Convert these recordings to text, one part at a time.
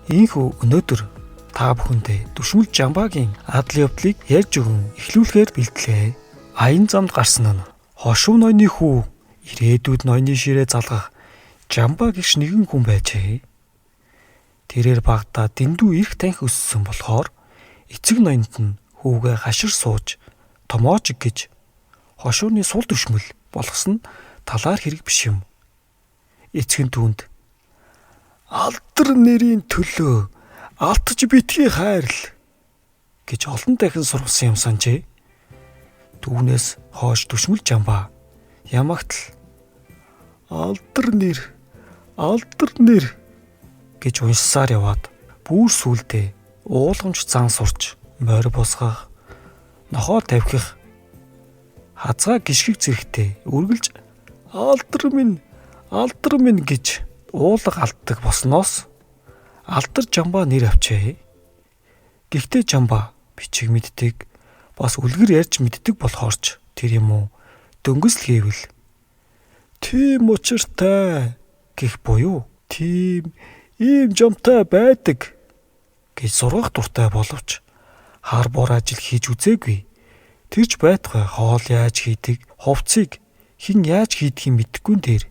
Ийхүү өнөөдөр та бүхэндээ Дүшмэл Жамбагийн адал явдлыг ярьж өгөн эхлүүлэхээр бэлтлээ. Аян замд гарсан нь хошуу ноёны хүү ирээдүйд ноёны ширээ залгах Жамбаа гэгш нэгэн хүн байжээ. Тэрээр багадаа дэндүү эрх танхи өссөн болохоор эцэг ноёнд нь хүүгээ хашир сууж томоочиг гэж хошууны сул дүшмэл болгосон нь талаар хэрэг биш юм. Эцэг нь түүнд алдар нэрийн төлөө алтж битгий хайрл гэж олон дахин сургасан юм санджээ. Түүнээс хойш Дүшмэл Жамбаа ямагт л алдар нэр алдар нэр гэж уншсаар яваад бүр сүулдэ уулгамж зан сурч морь босгох, нохоо тавхих, хазгаа гიშгэг зэрэгтэй үргэлж алдар минь гэж уулга алддаг болсноос алдар Жамбаа нэр авчээ. Гэхдээ Жамбаа бичиг мэддэг, бас үлгэр ярьж мэддэг болохоорч тэр юм уу дөнгөсл хийвэл тийм учиртай гэх буюу тийм ийм жамтай байдаг гэж сургах дуртай боловч хар бор ажил хийж үзээгүй. Тэрч байтугай хоол яаж хийдэг, хувцсыг хэн яаж хийдгийг мэдэхгүй тэр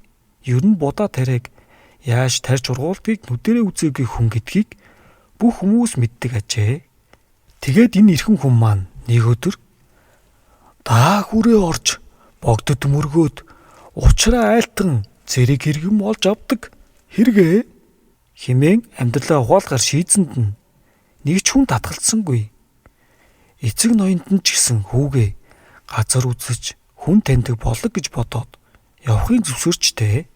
ер нь будаа тариаг яаж тарьж ургуулдгийг нүдэрээ үзээгүй хүн гэдгийг бүх хүмүүс мэддэг ажээ. Тэгээд энэ эрхэм хүн маань нэг өдөр даа хүрээ орж богдод мөргөөд учраа айлтган зэрэг хэргэм олж авдаг хэрэгээ хэмээн амьдралаа ухаалгаар шийдсэнд нь нэг ч хүн татгалцсангүй. Эцэг ноёнд нь ч гэсэн хүүгээ газар үзэж хүн таньдаг болог гэж бодоод явахын зөвшөөрчтэй.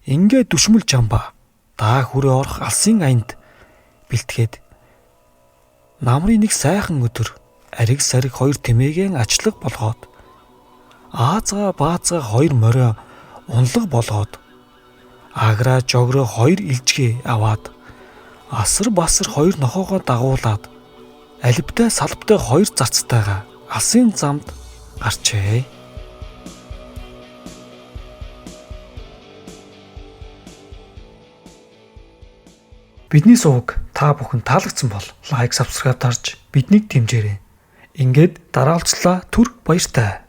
Ингээ Дүшмэл Жамбаа даа хүрээ орох алсын аянд бэлтгээд намрын нэг сайхан өдөр ариг сариг хоёр тэмээгийн ачлаг болгоод аазгаа баазгаа хоёр морио унлаг болгоод аграа жогроо хоёр илжгээ аваад асар басар хоёр нохоогоо дагуулад алибтай салбтай хоёр зарцтайгаа алсын замд гарчээ. Бидний сувг та бүхэн таалагдсан бол лайк, subscribe дарж биднийг дэмжээрэй. Ингээд дараа уулзлаа, түр баяртай.